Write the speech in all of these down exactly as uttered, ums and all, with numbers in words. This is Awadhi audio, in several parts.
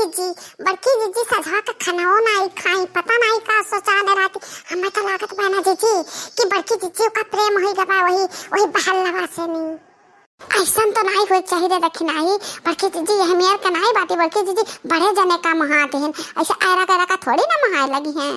जीजी, बड़की जीजी सझवा के खनवो नाई खाई, पता नाई का सोचा ले रहती। हमें तो लागत बा ना जीजी कि बड़की जीजी का प्रेम होई गवा वही, वही बहलवा से नी। अइसन तो नाई होए चाहिए रे दखिनाही, बड़की जीजी यह मेर के नाई बाटी, बड़की जीजी बड़े जने का मोहात हैं, अइसे ऐरा कैरा का थोड़ी ना मोहाए लगी हैं।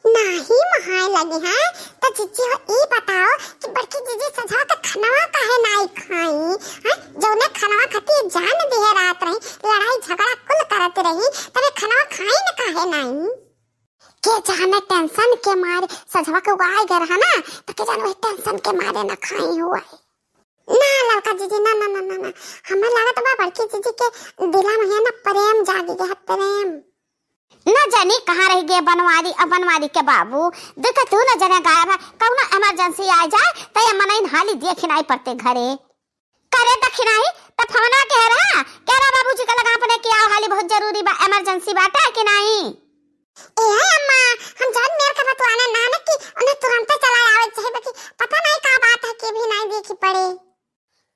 नाही मोहाए लगी हैं, तो जीजी हो ई बताओ कि बड़की जीजी सझवा के खनवा काहे नाई खाई, हैं? जौने खनवा खातिर जान दिहे रात रही, लड़ाई झगड़ा कुल करत रही, तबे खनवा खाई न काहे नाई? के जाने tension के मारे सझवा के उगाए गए रहा ना, तो के जाने वही tension के मारे ना खाई हुआ है। ना ललका जीजी, ना, ना, ना, ना, ना। हमें लागत बा बड़की जीजी के दिला में है ना प्रेम जागी गया, प्रेम। ना जानी कहाँ रह गए बनवारी, अब बनवारी के बाबू। देख तू ना जाने गायब है, कौनो emergency आ जाए, तो ये मनई हाली देखे नाई पड़ते घरे। करे दखिनाही, त फोनवा के रहा, के रहा बाबूजी का लगा अपने कि आओ हाली बहुत जरूरी बा, emergency बाटे कि नाई? ए अम्मा, हम जौन मेर के बतवाने ना न कि उन्हें तुरंते चला आवे चाहिए, बाकी पता नहीं का बात है कि भी नहीं देखी पड़े।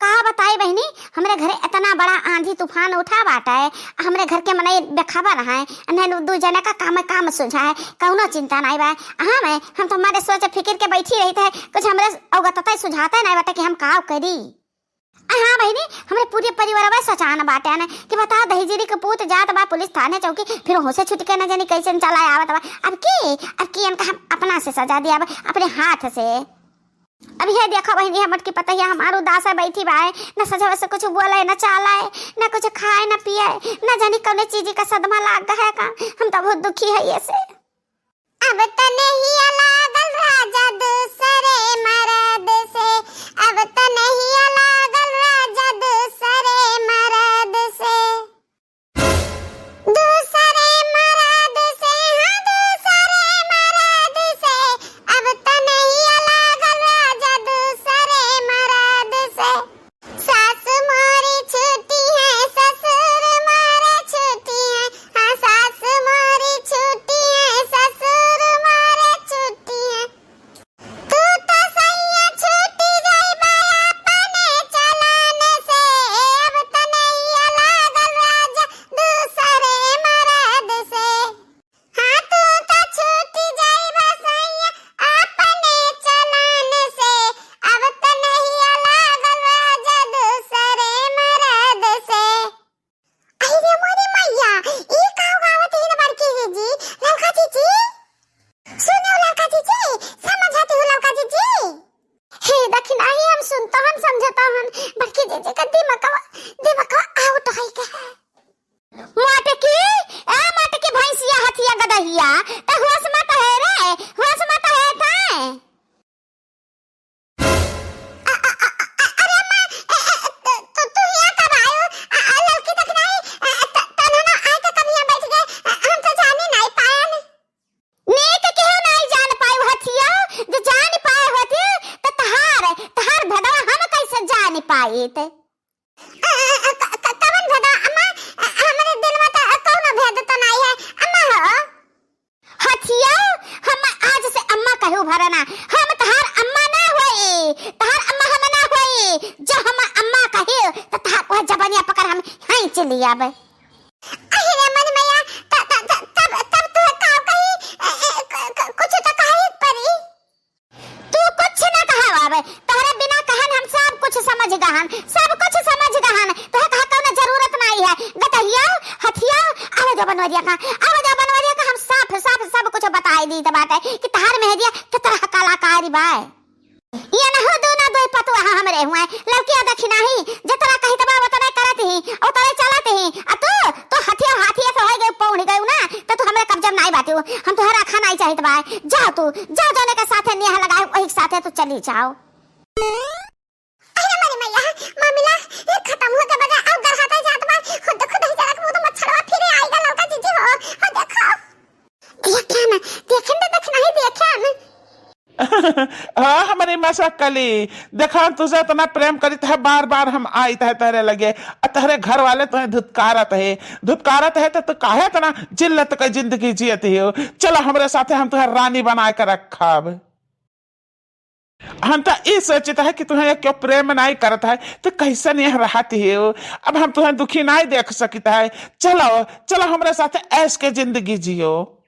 का बताई बहिनी, हमरे घरे इतना बड़ा आंधी तूफान उठा बाटे, हमरे घर के मनई बेखबर हैं, इन्हें दू जने का काम काम सुझा है, कौनो चिंता नहीं बा। हाँ मैं, हम तो हमारे सोच फिकिर के बैठी रही थे, कुछ हमरे अवगतता सुझाता नहीं बाटे कि हम का करी। हाँ बहिनी, हमरे पूरे परिवारवा सचान बाटे न कि बताओ, दहिजरी के पूत जात बा पुलिस थाने चौकी, फिर वहाँ से छुट के न जानी कैसे चला आवत बा। अब की, अब की इनका हम अपना से सजा दिया, अब अपने हाथ से। अब ये देखो बहिनी, हम मोटकी पतहिया हमार उदास है बैठी बाए, न सजवा से कुछ बोले, न चाले, न कुछ खाए, न पिए, न जानी कौने चीज का सदमा लाग गया है का। हम तो बहुत दुखी है ये से। अब त नहिया लागल राजा दूसरे मरद से, अब त नहिया लागल राजा दूसरे मरद से। दूसरे मरद से, हाँ, दूसरे मरद से, अब त नहिया लागल राजा दूसरे मरद से। सास मोरी छूटी है, ससुर मोरे छूटी है, हाँ, सास मोरी छूटी है, ससुर मोरे छूटी है। तू तो सैया छूटी जाइबा अपने चलन से, अब त नहिया लागल राजा दूसरे मरद से। हाँ, तू तो छूटी जाइबा सैया अपने चलन से, अब त नहिया लागल राजा दूसरे मरद से। अरे मोरी मैया, ई का गावत है बड़की जीजी, ललका जीजी? सुनो ललका जीजी, समझाती हूँ ललका जीजी। हे दखिनाही, हम सुनता हन, समझता हन, बड़की जीजी का दिमागवा, दिमागवा out होई के है। मोटकी, ए मोटकी भैंसिया, हथिया, गदहिया, त होश मत है रे, होश मत है थाए। अ, अ, अ, अ, अरे अम्मा, अ, अ, त, त, तू हियाँ कब आयो? अ, अ, ललकी दखिनाही, अ, अ, त, तन्हना आए के कब हियाँ बैठ गए? अ, हम तो जाने नाई पायन। नीक केहू नाई जान पायो हथियो, जो जान पाए होती, त तहार, तहार भदवा हम कैसे जान पाइत? अ, अ, अ, क-, क-, कवन भदवा अम्मा? अ, हमरे दिल में त कौनो भेद त नाई है, अम्मा हो। हथिया, हम आज से अम्मा कहू भरना, हम तहार अम्मा ना होई, तहार अम्मा हम ना होई, जो हम अम्मा कही, त तहार वह जबनिया पकड़ हम यहीं चली आवे। अरे रे मोरी मैया, त-, त-, त-, तब, तब तू का कही, ए, ए, क-, क-, कुछ त कही परी। तू कुछ ना कहा अब, तोहरे बिना कहन हम सब कुछ समझ गहन, सब कुछ समझ गहन। तोहे कहा कौनो जरूरत नाई है। गतहिया, हथिया, आवे जो बनवरिया का, आवे जो बनवरिया का, हम साफ, साफ सब कुछ बताई दीत बाटे कि तहार मेहरिया के तरह कलाकारी बा। ये ना हो दो ना दो पतुआ हमरे हुए, लड़किया दखिनाही, जतरा कहित बा, उतरे करत ही, उतरे चलत ही। आ तू, तू हथिया, हाथिया से होई गई, पौनी गई ना, त तू हमरे कब्जा में नाई बाटे हो। हम तोहरा रखा नाई चाहित बा। जाओ तू, जाओ, जौने के साथे नेह लगाए, वही के साथे तू चली जाओ। अरे मोरी मैया, मामला ये खत्म हो के बजाय और गरहाता जात बा। हो देखो, दही जरा के मुंह तो मच्छरवा फिरे आएगा, ललका जीजी हो। हो देखो। देखे ना, देखे ना, देखे नहीं, देखे ना। हाँ, हमरी मसकली, देखा, तुझे इतना प्रेम करित है, बार बार हम आइत है तहरे लगे, और तहरे घर वाले तुहें धुतकारत है, धुतकारत है, तो तू काहे इतना जिल्लत का जिंदगी जियत हो? चलो हमरे साथे, हम तुहें रानी बनाए के रखब। हम त ई सोचित है कि तुहें केहू प्रेम नाहीं करत है, त कइसन यहाँ रहत हो? अब हम तुहें दुखी नाहीं देख सकित है। चलो, चलो हमरे साथे ऐश के जिंदगी जियो।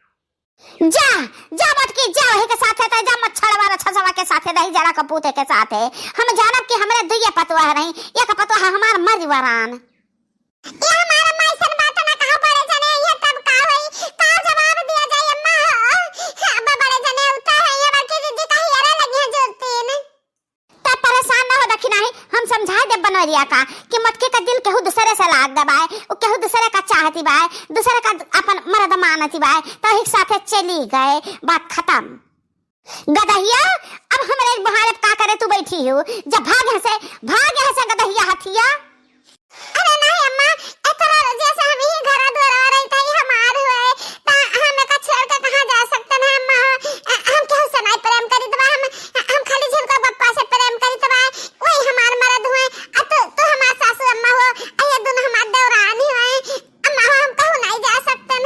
जा, जा मटकी, जा वही के साथे, त जा मच्छर वाला छसवा के साथे, दही जरा कपूते के साथे। हम जानब कि हमरे दुइये पतोह रही, एक पतोह हमार मरी वरान। ए हमार अम्मा, अइसन बात ना कहो बड़े जने, ये तब का होई? का जवाब दिया जाए अम्मा हो? अब बड़े जने उता है, ये बड़की दीदी का हियरा लगी है जुलतीन। तब परेशान ना हो दखिनाही, हम समझाए देब बनवरिया का कि मटकी का दिल केहू दूसरे से लाग दबाए, उ केहू दूसरे का चाहती बाए, दूसरे का अपन मर्द मानती बाए, तो एक साथे चली गए, बात खत्म। गदहिया, अब हमरे बुहारे का करे तू बैठी हो? जब भाग यहाँ से, भाग यहाँ से गदहिया हथिया। अरे नहीं अम्मा, एतरा जैसे हम ही घर दुआर रही था, ये हमार हुए, ता हम एका छोड़ के कहाँ जा सकते हैं अम्मा? अ, हम केहू से नहीं प्रेम करी, तबा हम, हम खाली झिनका पप्पा से प्रेम करी, तबा वही हमार मर्द हुए, आ तू, तू हमार सासू अम्मा हो, आ ये दोनों हमार देवरानी हुए, अम्मा हो, हम कहूँ नहीं जा सकते हैं।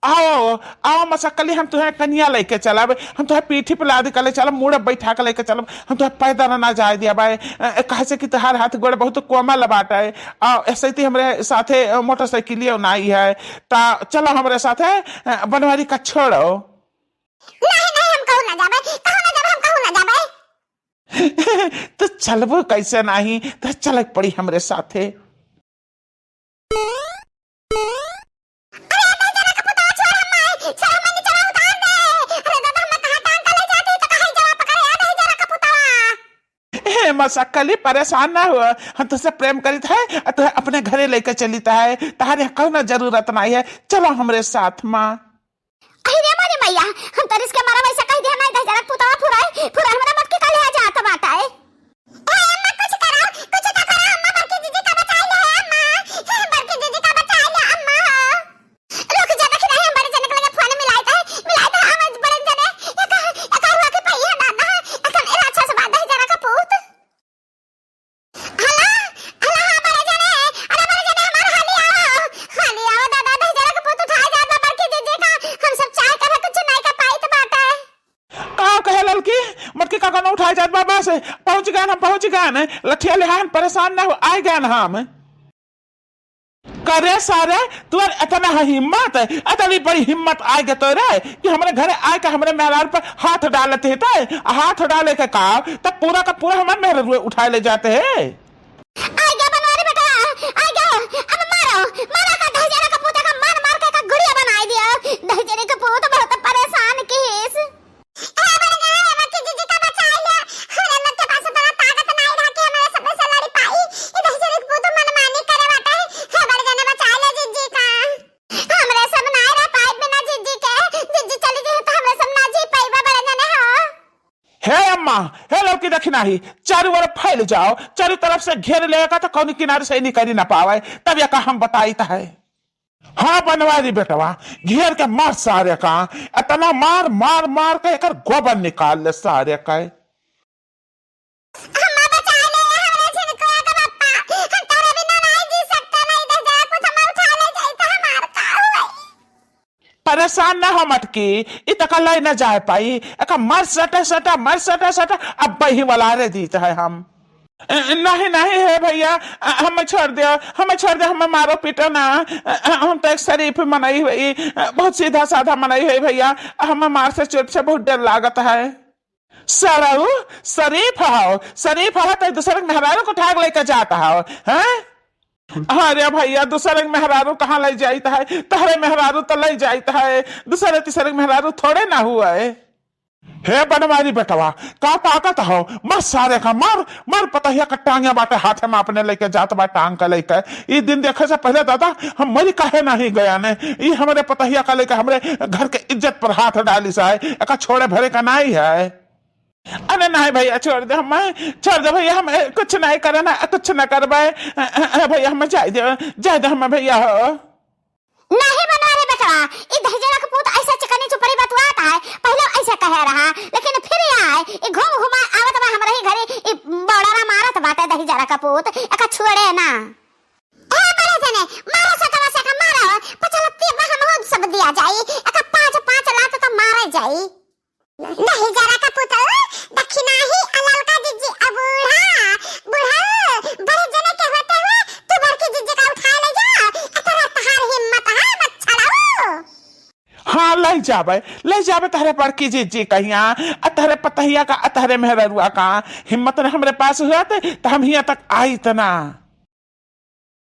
आओ, आओ मसक्कली, हम तुहें कनिया लेके चलब, हम तुहें पीठी पे लाद के ले चलब, मूड़े बैठा के लेके चलब, हम तुहें पैदल ना जाए दिया बाए, अ, काहे से कि तुहार हाथ गोड़ बहुत कोमल बाटे। आओ, ऐसे ही हमरे साथे, अ, मोटरसाइकिलियो नाई है, ता चलो हमरे साथे, अ, बनवारी का छोड़ो। नहीं, नहीं, हम कहूँ ना जाबे, कहूँ ना जाबे, हम कहूँ ना जाबे। तो चलबो कैसे नहीं, तो चले पड़ी हमरे साथे। अरे, ए दही जरा का पुतवा, छोड़ हम्मे, छोड़ हम्मे, नीचे उतार दे। अरे दादा, हम्मे कहाँ टांग के ले जाती, तो कहाँ जरा पकड़े, ए दही जरा का पुतवा। हे मसक्कली, परेशान ना हो, हम तुझसे प्रेम करित है, और तुहे अपने घरे लेके चलित है, तहारे कौनो जरूरत नहीं है, चलो हमरे साथ मा। अहि रे मोरी मैया, हम तो रिस के मारा वैसे कहि दिया, नहीं दही जरा पुतवा फुराई, फुराई हमरा मटकी का ले जात बाटा है। ए अम्मा, कुछ करो, कुछ तो करो अम्मा, बड़की जीजी का बचाई ले अम्मा, बड़की जीजी का बचाई ले अम्मा। रुक जा, देखि रहे हम बड़े जने के लगे फोन मिलाइत है, मिलाइत है, हम बड़े जने, एका, एका रुआ के पइया दादा, एका ए राक्षस बा दही जरा का पूत। हेलो, हेलो, हाँ, बड़े जने, अरे बड़े जने, हमार हाली आओ, हाली आओ दादा, दही जरा का पूत उठाए जात बा बड़की जीजी का, हम सब चाय कहे कुछ नहीं कर पाइत बाटे। का कहे ललकी? मटकी का कोनो उठाए जात बा बस। पहुँच गए हम, पहुँच गए हैं। लठिया ले आन, परेशान ना हो, आए गए हम। करे सारे, तोर इतना है हिम्मत, इतनी बड़ी हिम्मत आए गए तोरे कि हमरे घरे आए के हमरे मेहरारू पर हाथ डालत है ते, हाथ डाले के का, तब पूरा का पूरा हमार मेहरारू उठाए ले जाते हैं। आए गए बनवारी बेटा, आए गए, अब मारो, मारो का दही जरा का पूत का मार मार के का गुड़िया बनाए दिया। दही जरा का पूत बहुत परेशान किस। ए बड़े जने, मटकी जीजी का बचाई ले। हमरे लोग के पास इतना ताकत नाई रहा कि हमरे सबसे लड़ी पाई। ई दही जरा के पूत मनमानी करे बाटे। हे बड़े जने, बचाई ले जीजी का। हमरे सब नाई रह पाई बिना जीजी के। जीजी चली गई तो हमरे सब ना जी पाई बा बड़े जने हो। हे अम्मा, हे ललकी दखिनाही, चारों ओर फैल जाओ, चारों तरफ से घेर लेगा तो कौन किनारे से निकल ही ना पावे, तब या का हम बताइत है। हाँ बनवारी बेटवा, घेर के मार सारे का, इतना मार, मार, मार के एकर गोबर निकाल ले सारे का। अम्मा बचा ले, हमरे झिनकुआ का पप्पा, हम तोरे बिना नहीं जी सकते, नहीं दे जा, कुछ हमें उठा ले जाई तो हमार का होई? परेशान ना हो मटकी, इ तका ले ना जाए पाई, एका मार सटा सटा, मार सटा सटा, अब बही वाला रे दीत है हम। अ, नहीं, नहीं, हे भइया, अ, हमें छोड़ दियो, हमें छोड़ दियो, हमें मारो पीटो ना। अ, अ, हम तो एक शरीफ मनई हई, अ, बहुत सीधा साधा मनई हई भइया, हमें मार से चोट से बहुत डर लागत है। सरऊ, शरीफ हौ, शरीफ हौ, तो दूसरे के मेहरारू को उठा के लेके जात हौ, हैं? अरे भइया, दूसरे के मेहरारू कहाँ ले जाइत है? तहरे मेहरारू तो ले जाइत है, दूसरे तीसरे के मेहरारू थोड़े ना हुए। हे बनवारी बेटवा, का ताकत हौ? मार सारे का, मार, मार पतहिया का टांग्या बाटे हाथे में अपने लेके जात बा टांग के लेके। ई दिन देखे से पहले दादा हम मरी काहे नहीं गया ने? ई हमरे पतहिया का लेके हमरे घर के इज्जत पर हाथ डालिस है, एका छोड़े भरे का नहीं है। अरे नहीं भइया, छोड़ दे हमें, छोड़ दे भइया, हमें कुछ नहीं करे ना, कुछ ना करबे। अ, अ, अ, भइया हमें जाए दे, जाए दे हमें भइया हो। नहीं बनवारी बेटवा, ई दहिजरा के पूत ऐसे चिकनी चुपड़ी बतुआत है, पहले ऐसे कहे रहा, लेकिन फिर आए, ई घूम घुमा आवत बा हमरे ही घरे, ई बौड़ारा मारत बाटे दहिजरा के पूत, एका छोड़े ना। ए बड़े जने, मारो सटवा से का मारो, पचलत्ती बा हम हो सब दिया जाई, एका पाँच, पाँच लात तो मारे जाई। दहिजरा का पूत, देख लै जाबे, लै जाबे तहरे बड़की जिज्जी कहिया, आ तहरे पतहिया का, आ तहरे मेहररुआ का हिम्मत न हमरे पास हुआ त, त हम हियाँ तक आइत ना।